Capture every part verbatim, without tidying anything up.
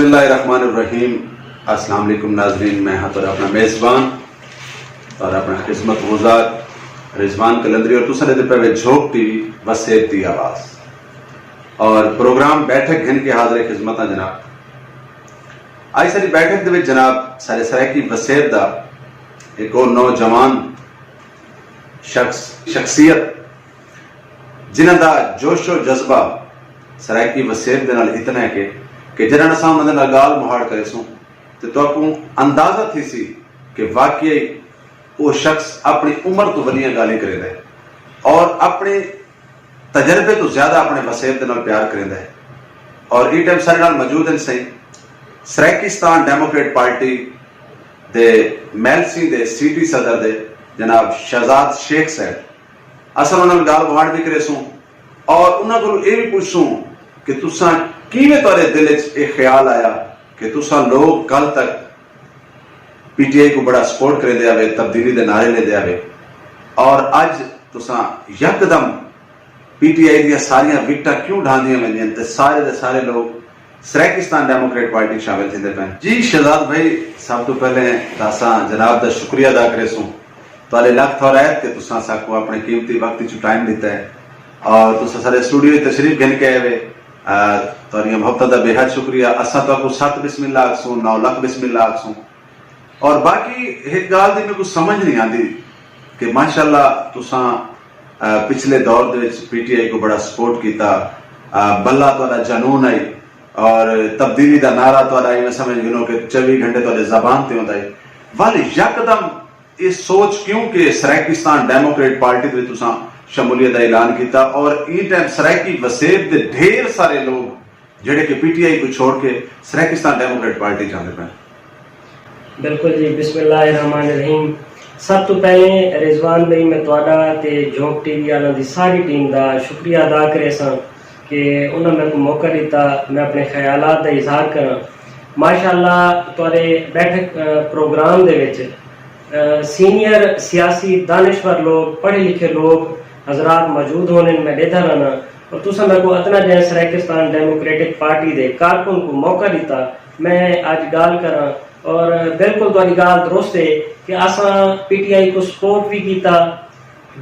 بسم اللہ الرحمن الرحیم۔ السلام علیکم ناظرین، میں ہاں تہاݙا اپݨا میزبان، تہاݙا اپݨا خدمت گزار رضوان قلندری، اور تساں ݙیہدے پئے وے جھوک ٹی وی وسیب دی آواز، اور پروگرام بیٹھک گھن کے حاضر خدمت ہاں جناب۔ اڄ ساݙی بیٹھک دے وچ جناب ساݙے سرائیکی وسیب دا ایک اور نوجوان شخص، شخصیت، جنہاں دا جوش و جذبہ سرائیکی وسیب دے نال اتنا ہے کہ کہ جݙݨ اساں انہاں دے نال ڳالھ مہاڑ کریسوں تے تہاکوں اندازہ تھیسی کہ واقعی او شخص اپݨی عمر توں وݙیاں ڳالھیں کریندا ہے اور اپݨے تجربے توں زیادہ اپݨے وسیب دے نال پیار کریندا ہے۔ اور ایں ٹائم ساݙے نال موجود ہن سئیں سرائیکستان ڈیموکریٹ پارٹی دے میلسیں دے سی ٹی صدر دے جناب شہزاد شیخ صاحب۔ اساں انہاں نال ڳالھ مہاڑ وی کریسوں اور انہاں کولوں اے وی پچھسوں کہ تساں کیویں تہاݙے دل اچ اے خیال آیا کہ تساں لوگ کل تک پی ٹی آئی کوں بڑا سپورٹ کریندے آوے، تبدیلی دے نعرے لیندے آوے، اور اڄ تساں یکدم پی ٹی آئی دیاں ساریاں وکٹاں کیوں ڈھاندیاں ویندیاں تے سارے دے سارے لوگ سرائیکستان ڈیموکریٹ پارٹی شامل تھیندے پئن؟ جی شہزاد بھائی، سب توں پہلے تاں اساں جناب دا شکریہ ادا کریسوں، تہاݙے لکھ تھورائت کہ تساں ساکوں اپݨے قیمتی وقت وچوں ٹائم ݙتا ہے اور تساں ساݙے اسٹوڈیو وچ تشریف گھن کے آئے وے۔ آ، تہاݙیاں محبتاں دا بے حد شکریہ۔ اساں تہاکوں ست بسم اللہ آکھسوں، نو لکھ بسم اللہ آکھسوں۔ اور باقی ہک ڳالھ دی میکوں سمجھ نہیں آندی کہ ماشاءاللہ تساں، آ، پچھلے دور دے وچ پی ٹی آئی کوں بڑا سپورٹ کیتا، آ، بلا تہاݙا جنون ہئی اور تبدیلی دا نعرہ تہاݙا ایویں سمجھ گھنو کہ چووی گھنٹے تہاݙے زبان تے ہوندا ہئی، ول یکدم اے سوچ کیوں کہ سرائیکستان ڈیموکریٹ پارٹی دے وچ تساں شمولیت دا اعلان کیتا اور ایں ٹائم سرائیکی وسیب دے ڈھیر سارے لوگ جیڑھے کہ پی ٹی آئی کوں چھوڑ کے سرائیکستان ڈیموکریٹ پارٹی چ آندے پئن؟ بالکل جی، بسم اللہ الرحمن الرحیم۔ سب توں پہلے رضوان بھائی، میں تہاݙا تے جھوک ٹی وی آلاں دی ساری ٹیم دا شکریہ ادا کریساں کہ انہاں میکوں موقع ݙتا میں اپݨے خیالات دا اظہار کراں۔ ماشاءاللہ تہاݙے بیٹھک، آ، پروگرام دے وچ، آ، سینئر سیاسی دانشور لوگ، پڑھے لکھے لوگ، حضرات موجود ہوندن، میں ݙیہدا رہنا۔ اور تساں میکوں اتنا جئیں سرائیکستان ڈیموکریٹک پارٹی دے کارکن کوں موقع ݙتا، میں اڄ ڳالھ کراں۔ اور بالکل تہاݙی ڳالھ درست ہے کہ اساں پی ٹی آئی کوں سپورٹ وی کیتا،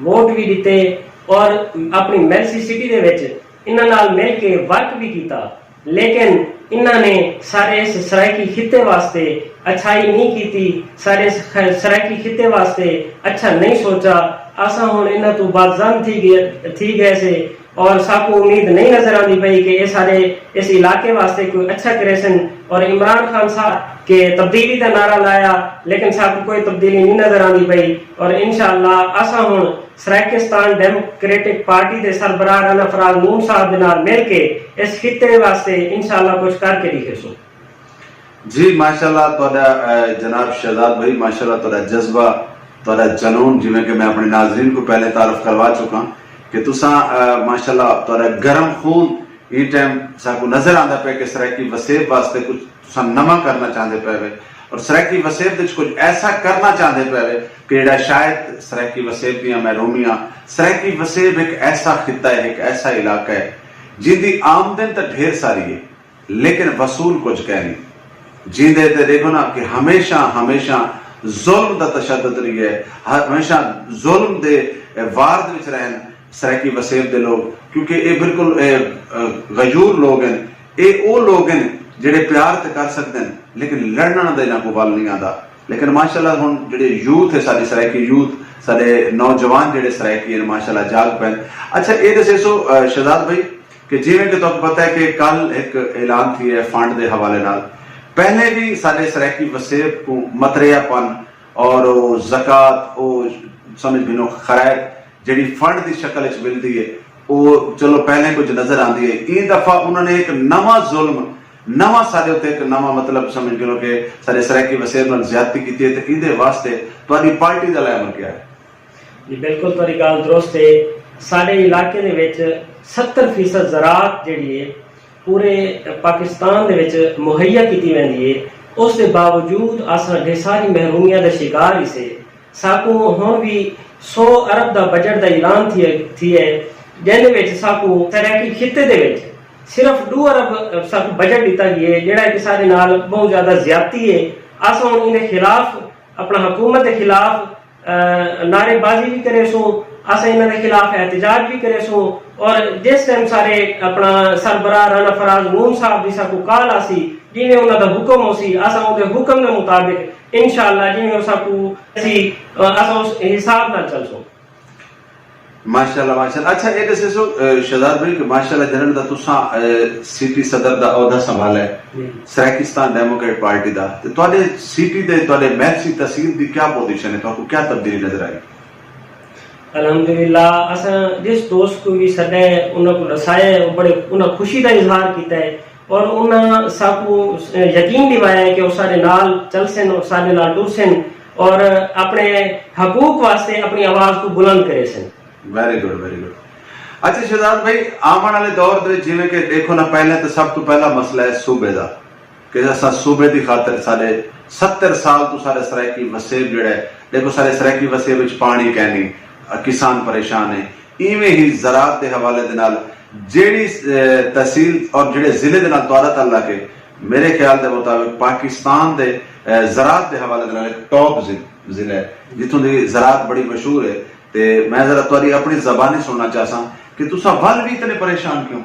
ووٹ وی ݙتے اور اپݨی میلسی سٹی دے وچ انہاں نال مل کے ورک وی کیتا، لیکن انہاں نے سارے اس سرائیکی خطے واسطے اچھائی نہیں کیتی، سارے اس خ-، سرائیکی خطے واسطے اچھا نہیں سوچا۔ اساں ہݨ انہاں توں بازن تھی ڳئے، تھی ڳئے سے اور ساکوں امید نہیں نظر آندی پئی کہ اے سارے اس علاقے واسطے کوئی اچھا کریسن۔ اور عمران خان صاحب کہ تبدیلی دا نعرہ لایا، لیکن ساکوں کوئی تبدیلی نہیں نظر آندی پئی۔ اور انشاءاللہ اساں ہݨ سرائیکستان ڈیموکریٹک پارٹی دے سربراہ رانا فراز نون صاحب دے نال مل کے اس خطے واسطے انشاءاللہ کچھ کر کے ݙکھیسوں۔ جی ماشاءاللہ تہاݙا، اے، جناب شہزاد بھائی، ماشاءاللہ تہاݙا جذبہ، تہاݙا جنون، جیویں کہ میں اپݨے ناظرین کوں پہلے تعارف کروا چکا کہ تساں، اے، ماشاءاللہ تہاݙا گرم خون ایں ٹائم ساکوں نظر آندا پئے کہ سرائیکی وسیب واسطے کچھ تساں نواں کرنا چاہندے پئے وے اور سرائیکی وسیب وچ کچھ ایسا کرنا چاہندے پئے وے کہ جیڑھا شاید سرائیکی وسیب دیاں محرومیاں، سرائیکی وسیب ہک ایسا خطہ ہے، ہک ایسا علاقہ ہے جیندی آمدن تاں ڈھیر ساری ہے، لیکن وصول کجھ کائنی۔ جیندے تے ݙیکھو نا کہ ہمیشہ، ہمیشہ ظلم دا تشدد رہیا ہے، ہمیشہ ظلم دے وار دے وچ رہن سرائیکی وسیب دے لوگ، کیونکہ اے بالکل، اے، اے، غیور لوگ ہن۔ اے او لوگ ہن جیڑھے پیار تے کر سڳدن، لیکن لڑݨ دا انہاں کوں ول نہیں آندا۔ لیکن ماشاءاللہ ہݨ جیڑھے یوتھ ہے، ساݙی سرائیکی یوتھ، ساݙے نوجوان جیڑھے سرائیکی ہن، ماشاءاللہ جاڳ پئن۔ اچھا، اے ݙسیسو، اے، شہزاد بھائی، کہ جیویں کہ تہاکوں پتہ ہے کہ کل ہک اعلان تھیا ہے فنڈ دے حوالے نال، پہلے وی ساݙے سرائیکی وسیب کوں متریاپن اور او زکوٰۃ، او سمجھ گھنو خیرات جیڑھی فنڈ دی شکل اچ ملدی ہے، او چلو پہلے کچھ نظر آندی ہے۔ ایں دفعہ انہاں نے ہک نواں ظلم، نواں ساݙے اتے ہک نواں، مطلب سمجھ گھنو کہ ساݙے سرائیکی وسیب نال زیادتی کیتی ہے، تے ایندے واسطے تہاݙی پارٹی دا لائحہ عمل کیا ہے؟ جی بالکل، تہاݙی ڳالھ درست ہے۔ ساݙے علاقے دے وچ ستر فیصد زراعت جیڑھی ہے پورے پاکستان دے وچ مہیا کیتی ویندی ہے، اس دے باوجود اساں ڈھیر ساری محرومیاں دا شکار ہیسے۔ ساکوں ہݨ وی سو ارب دا بجٹ دا اعلان تھیا، تھیا ہے، جیندے وچ ساکوں سرائیکی خطے دے وچ صرف ݙو ارب ساکوں بجٹ ݙتا ڳئے، جیڑھا کہ ساݙے نال ٻہوں زیادہ زیادتی ہے۔ اساں ہݨ ایندے خلاف، اپݨا حکومت دے خلاف نعرے بازی وی کریسوں، اساں انہاں دے خلاف احتجاج وی کریسوں۔ اور جس ٹائم سارے اپݨا سربراہ رانا فراز نون صاحب دی ساکوں کال آسی، جیویں انہاں دا حکم ہوسی، اساں اوندے حکم دے مطابق انشاءاللہ جیویں او ساکوں اسی اساں اس حساب نال چلسوں۔ ماشاءاللہ ماشاءاللہ۔ اچھا، اے ݙسیسو شہزاد بھائی کہ ماشاءاللہ جنرل دا تساں سٹی صدر دا عہدہ سنبھالا ہے، سرائیکستان ڈیموکریٹ پارٹی دا، تے تہاݙے سٹی دے، تہاݙے میلسی تحصیل دی کیا پوزیشن ہے؟ تہاکوں کیا تبدیلی نظر آئی؟ الحمدللہ، اساں جس دوست کوں وی سݙے، انہاں کوں ݙسایا ہے، او بڑے انہاں خوشی دا اظہار کیتا ہے اور انہاں ساکوں یقین ݙیوایا ہے کہ او ساݙے نال چلسن اور ساݙے نال ٹرسن اور اپݨے حقوق واسطے اپݨی آواز کوں بلند کریسن۔ ویری گڈ، ویری گڈ۔ اچھا شہزاد بھائی، آوݨ والے دور دے وچ جیویں کہ ݙیکھو نا، پہلے تے سب توں پہلا مسئلہ ہے صوبے دا، کہ اساں صوبے دی خاطر، ساݙے ستر سال توں ساݙا سرائیکی وسیب جیڑھا ہے، ݙیکھو ساݙے سرائیکی وسیب وچ پاݨی کائنی، کسان پریشان ہے۔ ایویں ہی زراعت دے حوالے دے نال جیڑھی تحصیل اور جیڑھے ضلع دے نال تہاݙا تعلق ہے، میرے خیال دے مطابق پاکستان دے زراعت دے حوالے دے نال ہک ٹاپ ضلع ہے، جتھوں دی زراعت بڑی مشہور ہے۔ تے میں ذرا تہاݙی اپݨی زبانی سݨنا چاہساں کہ تساں ول وی اتنے پریشان کیوں؟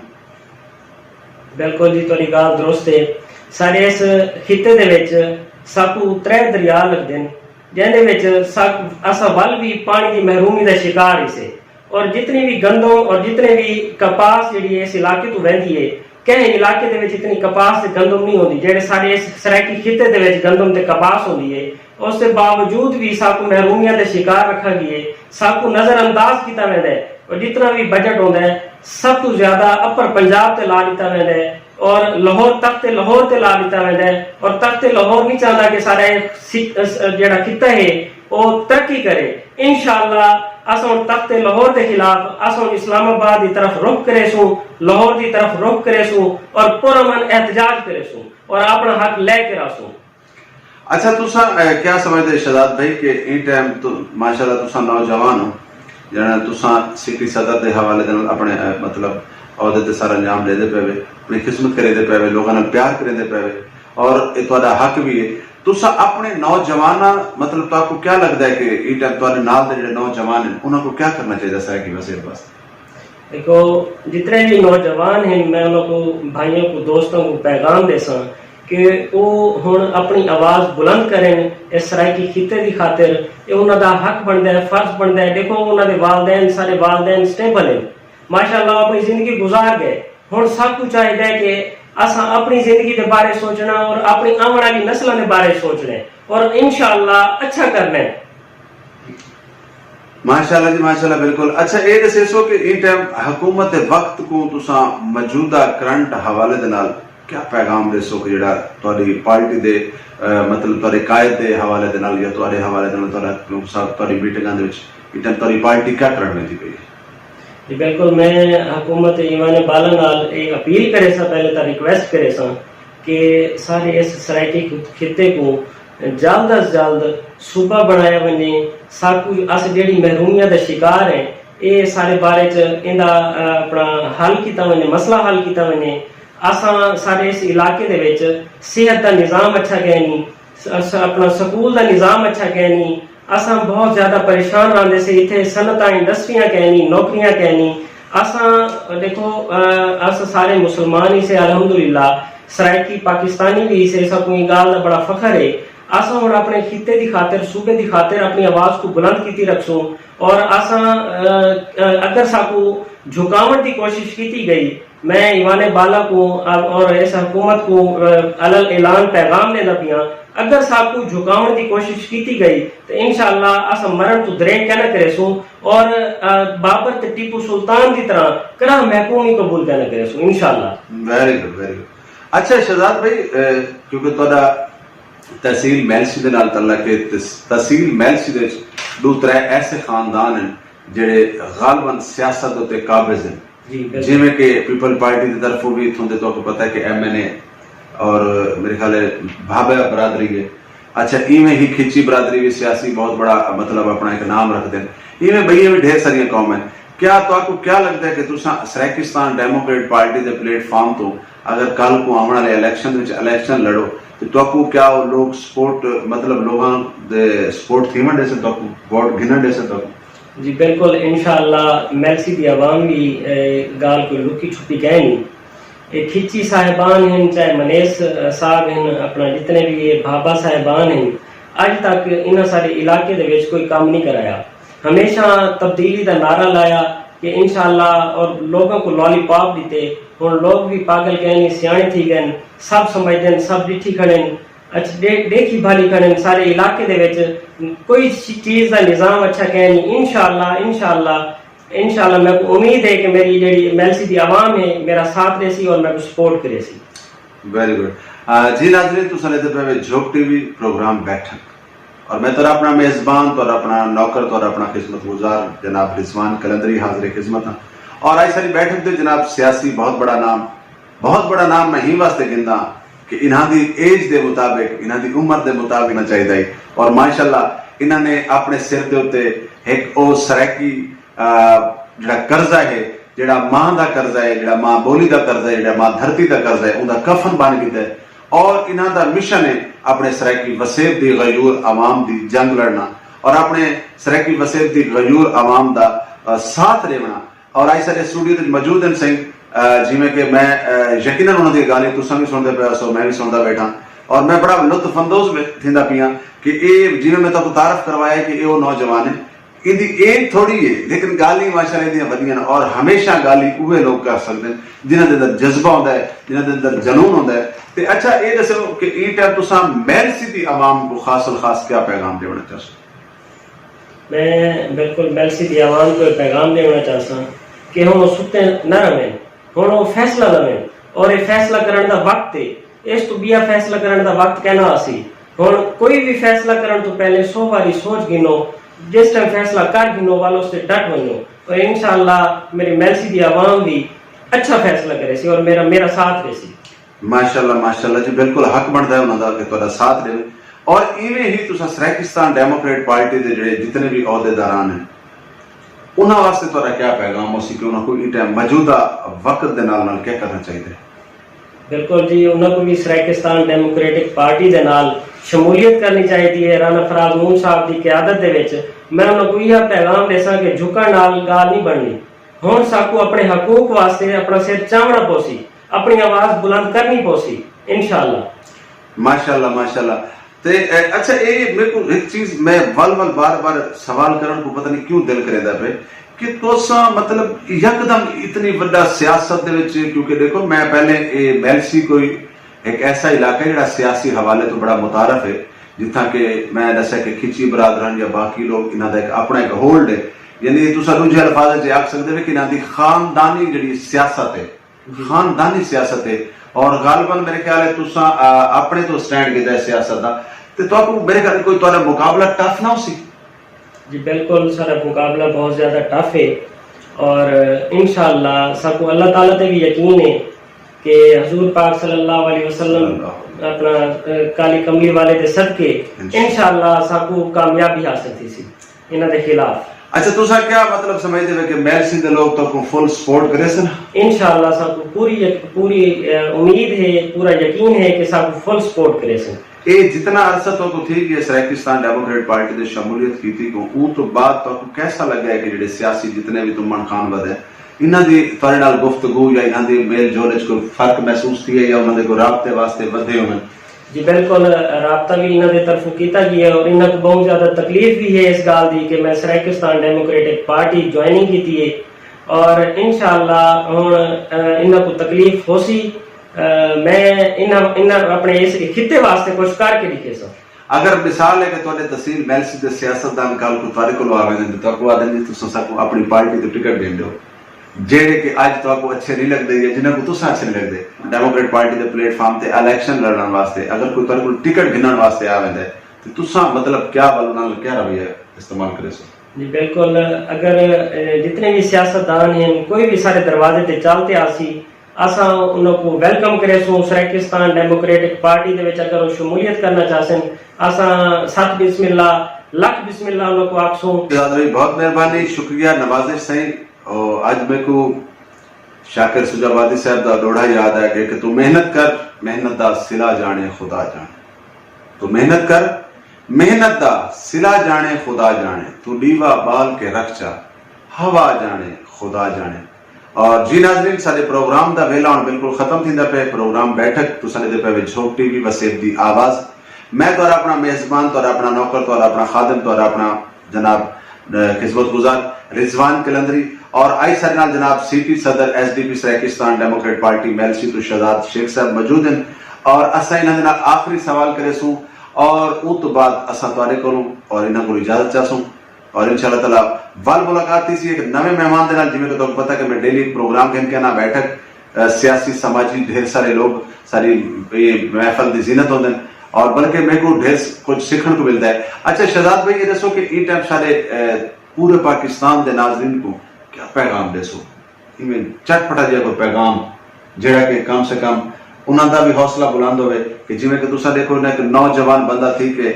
بالکل جی، تہاݙی ڳالھ درست ہے۔ ساݙے اس خطے دے وچ ساکوں ترے دریا لڳدن، جیندے وچ ساک اساں ول وی پاݨی دی محرومی دا شکار ہیسے، اور جتنی وی گندم اور جتنے وی کپاس جیڑھی ہے اس علاقے توں ویندی ہے، کہیں علاقے دے وچ اتنی کپاس تے گندم نہیں ہوندی جیڑھے ساݙے اس سرائیکی خطے دے وچ گندم تے کپاس ہوندی ہے۔ اس دے باوجود وی ساکوں محرومیاں دے شکار رکھا ڳیے، ساکوں نظر انداز کیتا ویندا ہے اور جتنا وی بجٹ ہوندا ہے سب توں زیادہ اپر پنجاب تے لا ݙتا ویندا ہے اور لاہور، تخت لاہور تے لا ݙتا ویندا ہے اور تخت لاہور نہیں چاہندا کہ سارا اے جیڑھا خطہ ہے او ترقی کرے۔ انشاءاللہ اساں ہݨ تخت لاہور دے خلاف اساں ہݨ اسلام آباد دی طرف رخ کریسوں، لاہور دی طرف رخ کریسوں اور پرامن احتجاج کریسوں اور اپݨا حق لے کے رہسوں۔ اچھا، تساں کیا سمجھدے شہزاد بھائی کہ ایں ٹائم تو ماشاءاللہ تساں نوجوان ہو، جنہاں تساں سٹی صدر دے حوالے دے نال اپنے مطلب عہدے تے سر انجام ݙیندے پئے وے، اپنی خدمت کریندے پئے وے، لوکاں نال پیار کریندے پئے وے اور اے تہاݙا حق وی ہے۔ تساں اپنے نوجواناں، مطلب تہاکوں کیا لڳدا ہے کہ ایں ٹائم تہاݙے نال دے جیڑھے نوجوان ہن، انہاں کوں کیا کرنا چاہیدا سرائیکی وسیب واسطے؟ ݙیکھو، جتنے وی نوجوان ہن، میں انہاں کوں، بھائیاں کوں، دوستاں کوں پیغام ݙیساں کہ او ہݨ اپݨی آواز بلند کرن، اے سرائیکی خطے دی خاطر اے انہاں دا حق بݨدا ہے، فرض بݨدا ہے۔ ݙیکھو، انہاں دے والدین، ساݙے والدین سٹیبل ہن، ماشاءاللہ او اپݨی زندگی گزار ڳئے۔ ہݨ ساکوں چاہیدا ہے کہ اساں اپݨی زندگی دے بارے سوچݨا اور اپݨی آوݨ والی نسلاں دے بارے سوچݨے اور انشاءاللہ اچھا کرݨے۔ ماشاءاللہ جی، ماشاءاللہ، بالکل۔ اچھا، اے ݙسیسو کہ ایں ٹائم حکومت وقت کوں تساں موجودہ کرنٹ حوالے دے نال کیا پیغام ݙیسو کہ جیڑھا تہاݙی پارٹی دے، مطلب تہاݙے قائد دے حوالے دے نال یا تہاݙے حوالے دے نال، تہاݙا، تہاݙی میٹنگاں دے وچ ایں ٹائم تہاݙی پارٹی کیا کرݨ ویندی پئی ہے؟ جی بالکل، میں حکومت ایوان بالا نال اے اپیل کریساں، پہلے تاں ریکویسٹ کریساں کہ سارے اس سرائیکی خطے کوں جلد از جلد صوبہ بݨایا ونڄے۔ ساکوں، اساں جیڑھی محرومیاں دا شکار ہیں، اے سارے بارے چ ایندا اپݨا حل کیتا ونڄے، مسئلہ حل کیتا ونڄے۔ اساں، سارے اس علاقے دے وچ صحت دا نظام اچھا کینی، اپݨا سکول دا نظام اچھا کینی۔ اساں بہت زیادہ پریشان رہندے سے، اتھے صنعتاں، انڈسٹریاں کینی، نوکریاں کینی۔ اساں، ݙیکھو، اساں سارے مسلمان ہی سے، الحمدللہ سرائیکی پاکستانی وی ہی سے، ساکوں ایں ڳالھ دا بڑا فخر ہے۔ اساں ہݨ اپݨے خطے دی خاطر، صوبے دی خاطر اپݨی آواز کوں بلند کیتی رکھسوں اور اساں، اگر ساکوں جھکاوݨ دی کوشش کیتی ڳئی، میں ایوان بالا کوں اور اس حکومت کوں علی الاعلان پیغام ݙیندا پیاں، اگر ساکوں جھکاوݨ دی کوشش کیتی ڳئی تے انشاءاللہ اساں مرݨ توں دریغ کائناں کریسوں اور بابر تے ٹیپو سلطان دی طرح کݙاہ محکوم ہی قبول کائناں کریسوں انشاءاللہ۔ ویری گڈ، ویری گڈ۔ اچھا شہزاد بھائی، کیونکہ تہاݙا تحصیل میلسی دے نال تعلق ہے، تحصیل میلسی دے وچ ݙو ترے ایسے خاندان ہن جیڑھے غالبا سیاست اتے قابض ہن۔ جی، بالکل۔ جیویں کہ پیپلز پارٹی دی طرفوں وی اتھوں دے تہاکوں پتہ ہے کہ ایم این اے اور میرے خیال ہے بھابہ برادری ہے۔ اچھا، ایویں ہی کھچی برادری وی سیاسی بہت بڑا، مطلب، اپݨا ہک نام رکھدن۔ ایویں ٻئیاں وی ڈھیر ساریاں قوماں ہن۔ کیا تہاکوں کیا لگدا ہے کہ تساں سرائیکستان ڈیموکریٹ پارٹی دے پلیٹ فارم توں اگر کل کوں آوݨ والے الیکشن وچ الیکشن لڑو تے تہاکوں کیا او لوک سپورٹ، مطلب لوکاں دے سپورٹ تھیوݨ ݙیسن، تہاکوں ووٹ گھنݨ ݙیسن تہاکوں؟ جی بالکل، انشاءاللہ میلسی دی عوام وی اے ڳالھ کوئی لکی چھپی کائنی۔ اے کھچی صاحبان ہن، چاہے منیس صاحب ہن، اپݨا جتنے وی اے بھابا صاحبان ہن، اڄ تک انہاں ساݙے علاقے دے وچ کوئی کم نی کرایا۔ ہمیشہ تبدیلی دا نعرہ لایا کہ انشاءاللہ، اور لوکاں کوں لالی پاپ ݙتے۔ ہݨ لوک وی پاگل کائنی، سیاݨے تھی ڳئن، سب سمجھدن، سب ݙٹھی کھڑن، اچ ݙے- ݙیکھی بھالی کھڑن۔ سارے علاقے دے وچ کوئی چیز دا نظام اچھا کائنی۔ انشاءاللہ، انشاءاللہ، انشاءاللہ میکوں امید ہے کہ میݙی جیڑھی میلسی دی عوام ہے میݙا ساتھ ݙیسی اور میکوں سپورٹ کریسی۔ ویری گڈ۔ جی ناظرین، تساں ݙیہدے پئے وے جھوک ٹی وی پروگرام بیٹھک، اور میں تہاݙا اپݨا میزبان، تہاݙا اپݨا نوکر، تہاݙا اپݨا خدمت گزار جناب رضوان قلندری حاضر خدمت ہاں۔ اور اڄ ساݙی بیٹھک دے جناب سیاسی بہت بڑا نام، بہت بڑا نام میں ہی واسطے گھنداں کہ انہاں دی ایج دے مطابق، انہاں دی عمر دے مطابق ہونا چاہیدا ہے۔ اور ماشاءاللہ انہاں نے اپݨے سر دے اتے ہک او سرائیکی، آ، جڑا قرضہ ہے، جڑا ماں دا قرضہ ہے، جڑا ماں ٻولی دا قرضہ ہے، جڑا ماں دھرتی دا قرضہ ہے، اوندا کفن بݨ گھدا ہے۔ اور انہاں دا مشن ہے اپݨے سرائیکی وسیب دی غیور عوام دی جنگ لڑݨا اور اپݨے سرائیکی وسیب دی غیور عوام دا، آ، ساتھ ݙیوݨا۔ اور اڄ ساݙے اسٹوڈیو وچ موجود ہن سئیں، آ، جیویں کہ میں، آ، یقیناً انہاں دی ڳالھیں تساں وی سݨدے پئے ہسو، میں وی سݨدا ٻیٹھاں، اور میں بڑا لطف اندوز وے- تھیندا پیاں کہ اے جیویں میں تہاکوں تعارف کروایا کہ اے او نوجوان ہے، ایندی ایج تھوڑی ہے لیکن ڳالھیں ماشاءاللہ ایندیاں وݙیاں ہن، اور ہمیشہ ڳالھیں اوہے لوک کر سڳدن جنہاں دے اندر جذبہ ہوندا ہے، جنہاں دے اندر جنون ہوندا ہے۔ تے اچھا اے ݙسو کہ ایں ٹائم تساں میلسی دی عوام کوں خاص الخاص کیا پیغام ݙیوݨا چاہسو؟ میں بالکل میلسی دی عوام کوں اے پیغام ݙیوݨا چاہساں کہ ہݨ او ستے نہ رہون، ہݨ او فیصلہ لون، اور اے فیصلہ کرݨ دا وقت ہے۔ اس توں ٻیا فیصلہ کرݨ دا وقت کائنا آسی۔ ہݨ کوئی وی فیصلہ کرݨ توں پہلے سو واری سوچ گھنو، جس ٹائم فیصلہ کر گھنو ول اس تے ڈٹ ونڄو، اور انشاءاللہ میݙی میلسی دی عوام وی اچھا فیصلہ کریسی اور میݙا، میݙا ساتھ ݙیسی۔ ماشاءاللہ، ماشاءاللہ جی، بالکل حق بݨدا ہے انہاں دا کہ تہاݙا ساتھ ݙیوے۔ اور ایویں ہی تساں سرائیکستان ڈیموکریٹ پارٹی دے جڑے جتنے بھی عہدیداران ہیں، انہاں واسطے تہاݙا کیا پیغام ہوسی کہ انہاں کوں ایں ٹائم موجودہ وقت دے نال نال کیا کرنا چاہیدا ہے؟ بالکل جی، انہاں کوں بھی سرائیکستان ڈیموکریٹک پارٹی دے نال شمولیت کرنی چاہیدی ہے۔ رانا فراز نون صاحب دی قیادت دے وچ میں انہاں کوں ایہا پیغام ݙیساں کہ جھکݨ نال ڳالھ نہیں بݨنی۔ ہݨ ساکوں اپݨے حقوق واسطے اپݨا سر چاوݨا پوسی، اپݨی آواز بلند کرݨی پوسی، انشاءاللہ۔ ماشاءاللہ، ماشاءاللہ۔ تے، اے، اچھا، اے میرے کو ایک چیز میں ول ول بار بار سوال کرن کو پتہ نہیں کیوں دل کریندا پے کہ تساں مطلب یکدم اتنی وڈا سیاست دے وچ، کیونکہ دیکھو میں پہلے اے میلسی کوئی ایک ایسا علاقہ ہے جڑا سیاسی حوالے تو بڑا متعارف ہے، جتھاں کہ میں دسیا کہ کھچی برادران یا باقی لوگ انہاں دا ایک اپنا ایک ہولڈ ہے، یعنی تساں ݙوجھے الفاظ وچ آکھ سکدے ہو کہ انہاں دی خاندانی جڑی سیاست ہے، خاندانی سیاست ہے، اور غالباً میرے خیال ہے تساں، آ، اپنے تو سٹینڈ گھدا ہے سیاست دا، تے تہاکوں میرے خیال کوئی تہاڈا مقابلہ ٹف نہ ہوسی۔ جی بالکل، سارا مقابلہ بہت زیادہ ٹف ہے، اور انشاءاللہ ساکوں اللہ تعالیٰ تے بھی یقین ہے کہ حضور پاک صلی اللہ علیہ وسلم اپنا، آ، کالی کملی والے دے صدقے انشاءاللہ ساکوں کامیابی حاصل تھیسی۔ انہاں دے خلاف۔ اچھا، تساں کیا مطلب سمجھدے ہو کہ میلسی دے لوگ تہاکوں فل سپورٹ کریسن؟ انشاءاللہ ساکوں پوری یک-، پوری، اے، امید ہے، پورا یقین ہے کہ ساکوں فل سپورٹ کریسن۔ اے جتنا عرصہ تہاکوں تھی گیا سرائیکستان ڈیموکریٹ پارٹی دے شمولیت کیتی کوں، اوں توں بعد تہاکوں کیسا لگا ہے کہ جڑے سیاسی جتنے بھی تمن خان ودے، انہاں دی تہاڈے نال گفتگو یا انہاں دی میل جول وچ کوئی فرق محسوس تھی ہے یا انہاں دے کوئی رابطے واسطے ودھے ہوون؟ جی بالکل، رابطہ بھی انہاں دے طرفوں کیتا گیا ہے اور انہاں کو بہت زیادہ تکلیف بھی ہے اس گال دی کہ میں سرائیکستان ڈیموکریٹک پارٹی جوائننگ کیتی ہے اور انشاءاللہ ہن، آ، انہاں کو تکلیف ہوسی۔ آ، میں انہاں، انہاں اپنے اس خطے واسطے کچھ کر کے دکھے سا۔ اگر مثال ہے کہ تہاڈے تحصیل میلسی دے سیاستدان کل کو تہاڈے کولو آ ویندے تے تہاکوں آدھن جی تساں ساکوں اپنی پارٹی تو ٹکٹ گھن ڈیو، جیڑھے کہ اج تہاکوں اچھے نہیں لگدے یا جنہاں کوں تساں اچھے نہیں لگدے، ڈیموکریٹ پارٹی دے پلیٹ فارم تے الیکشن لڑن واسطے اگر کوئی تہاڈے کول ٹکٹ گھنن واسطے آ ویندا ہے تے تساں مطلب کیا ول انہاں نال کیا رویہ استعمال کریسو؟ جی بالکل، اگر، اے، جتنے بھی سیاستدان ہیں کوئی بھی سارے دروازے تے چل تے آسی، اساں انہاں کوں ویلکم کریسوں۔ سرائیکستان ڈیموکریٹک پارٹی دے وچ اگر او شمولیت کرنا چاہسن، اساں ست بسم اللہ، لکھ بسم اللہ انہاں کوں آکھسوں۔ جناب بھائی، بہت مہربانی، شکریہ، نوازش سائیں۔ او اڄ میکوں شاکر سجاوادی صاحب دا ݙوہڑا یاد آ ڳیا کہ توں محنت کر، محنت دا صلہ ڄاݨے خدا ڄاݨے۔ توں محنت کر، محنت دا صلہ ڄاݨے خدا ڄاݨے، توں ݙیوا ٻال کے رکھ چا، ہوا ڄاݨے خدا ڄاݨے۔ اور جی ناظرین، ساݙے پروگرام دا ویلا ہݨ بالکل ختم تھیندا پئے۔ پروگرام بیٹھک تساں ݙیہدے پئے وے جھوک ٹی وی وسیب دی آواز۔ میں تہاݙا اپݨا میزبان، تہاݙا اپݨا نوکر، تہاݙا اپݨا خادم، تہاݙا اپݨا جناب، اے، خدمت گزار رضوان قلندری، اور اڄ ساݙے نال جناب سی پی صدر ایس ڈی پی سرائیکستان ڈیموکریٹ پارٹی میلسی توں شہزاد شیخ صاحب موجود ہن، اور اساں انہاں دے نال آخری سوال کریسوں، اور اوں توں بعد اساں تہاݙے کولوں اور انہاں کولوں اجازت چاہسوں، اور انشاءاللہ تعالیٰ ول ملاقات تھیسی ہک نویں مہمان دے نال۔ جیویں کہ تہاکوں پتہ کہ میں ڈیلی پروگرام گھن کے آنا بیٹھک، اے، سیاسی، سماجی، ڈھیر سارے لوگ ساݙی اے محفل دی زینت ہوندن، اور بلکہ میکوں ڈھیر کجھ سکھݨ کوں ملدا ہے۔ اچھا شہزاد بھائی، اے ݙسو کہ ایں ٹائم ساݙے، اے، پورے پاکستان دے ناظرین کوں کیا پیغام ݙیسو؟ ایویں چٹ پٹا جیہا کوئی پیغام، جیڑھا کہ کم سے کم انہاں دا وی حوصلہ بلند ہووے، کہ جیویں کہ تساں ݙیکھو نا، ہک نوجوان بندہ تھی کے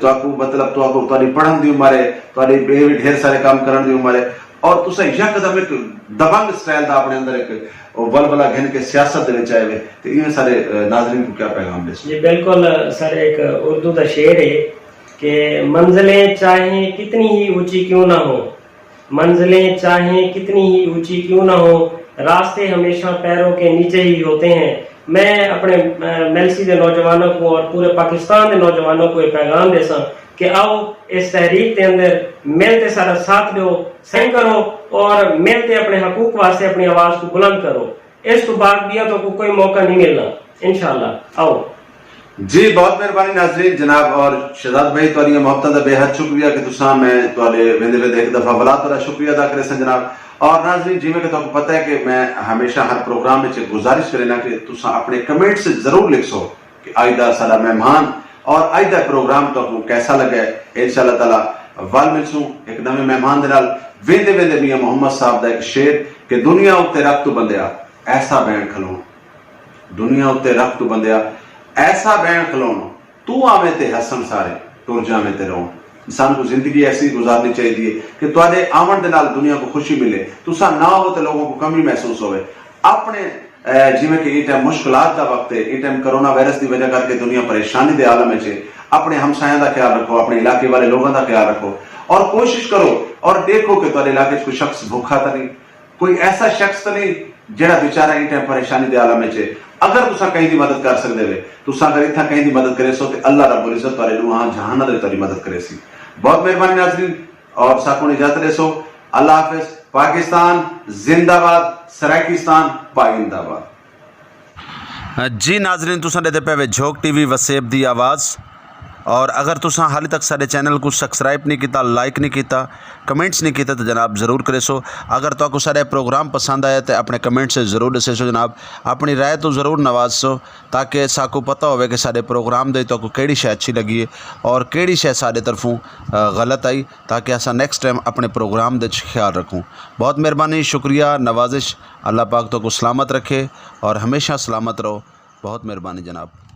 تہاکوں، مطلب، تہاکوں، تہاݙی پڑھݨ دی عمر ہے، تہاݙی ٻئے وی ڈھیر سارے کم کرݨ دی عمر ہے، اور تساں یکدم ہک دبنگ سٹائل دا اپݨے اندر ہک او ولولہ گھن کے سیاست دے وچ آئے وے، تے ایویں سارے، اے، ناظرین کوں کیا پیغام ݙیسو؟ جی بالکل، سر، ایک اردو دا شعر ہے کہ منزلیں چاہیں کتنی ہی اونچی کیوں نہ ہوں، منزلیں چاہیں کتنی ہی اونچی کیوں نہ ہوں، راستے ہمیشہ پیروں کے نیچے ہی ہوتے ہیں۔ میں اپݨے، اے، میلسی دے نوجواناں کوں اور پورے پاکستان دے نوجواناں کوں یہ پیغام ݙیساں کہ آؤ، اس تحریک دے اندر مل تے ساݙا ساتھ ݙیو، سائن کرو اور مل تے اپݨے حقوق واسطے اپݨی آواز کوں بلند کرو۔ اس توں بعد ٻیا تہاکوں کوئی موقع نہیں ملنا، انشاءاللہ۔ آؤ۔ جی، بہت مہربانی ناظرین جناب، اور شہزاد بھائی، تہاݙیاں محبتاں دا بے حد شکریہ کہ تساں میں تہاݙے ویندے ویندے ہک دفعہ ولا تہاݙا شکریہ ادا کریساں جناب۔ اور ناظرین، جیویں کہ تہاکوں پتہ ہے کہ میں ہمیشہ ہر پروگرام وچ گزارش کرینا کہ تساں اپݨے کمنٹس ضرور لکھسو کہ اڄ دا ساݙا مہمان اور اڄ دا پروگرام تہاکوں کیسا لڳا ہے۔ انشاءاللہ تعالیٰ ول ملسوں ہک نویں مہمان دے نال۔ ویندے ویندے میاں محمد صاحب دا ہک شعر کہ دنیا اتے رکھ توں بندیا ایسا بینڑ کھلوݨ، دنیا اتے رکھ توں بندیا ایسا بینڑ کھلوݨ، توں آویں تے ہسݨ سارے، ٹر جاویں تے رووݨ۔ انسان کوں زندگی ایسی گزارݨی چاہیدی ہے کہ تہاݙے آوݨ دے نال دنیا کوں خوشی ملے، تساں نہ ہووو تے لوگوں کوں کمی محسوس ہووے۔ اپݨے، اے، جیویں کہ ایں ٹائم مشکلات دا وقت ہے، ایں ٹائم کرونا وائرس دی وجہ کر کے دنیا پریشانی دے عالم وچ ہے، اپݨے ہمسایاں دا خیال رکھو، اپݨے علاقے والے لوگاں دا خیال رکھو، اور کوشش کرو اور ݙیکھو کہ تہاݙے علاقے وچ کوئی شخص بھکھا تاں نہیں، کوئی ایسا شخص تاں نہیں جیڑھا بیچارہ ایں ٹائم پریشانی دے عالم وچ ہے۔ اگر تساں کہیں دی مدد کر سڳدے وے، تساں اگر اتھاں کہیں دی مدد کریسو تے اللہ رب العزت تہاݙے ݙوہاں جہاناں دے وچ تہاݙی مدد کریسی۔ بہت مہربانی ناظرین، اور ساکوں اجازت ݙیسو۔ اللہ حافظ۔ پاکستان زندہ باد، سرائیکستان پائندہ باد۔ جی ناظرین، تساں ݙیہدے پئے وے جھوک ٹی وی وسیب دی آواز۔ اور اگر تساں حالی تک ساݙے چینل کوں سبسکرائب نہیں کیتا، لائک نہیں کیتا، کمنٹس نہیں کیتے تو جناب ضرور کریسو۔ اگر تہاکوں ساݙے پروگرام پسند آیا تے اپݨے کمنٹس وچ ضرور ݙسیسو جناب، اپݨی رائے توں ضرور نوازسو، تاکہ ساکوں پتہ ہووے کہ ساݙے پروگرام دے تہاکوں کیڑھی شے اچھی لڳی ہے اور کیڑھی شے ساݙے طرفوں، آ، غلط آئی، تاکہ اساں نیکسٹ ٹائم اپݨے پروگرام دے وچ خیال رکھوں۔ بہت مہربانی، شکریہ، نوازش۔ اللہ پاک تہاکوں سلامت رکھے اور ہمیشہ سلامت رہو۔ بہت مہربانی جناب۔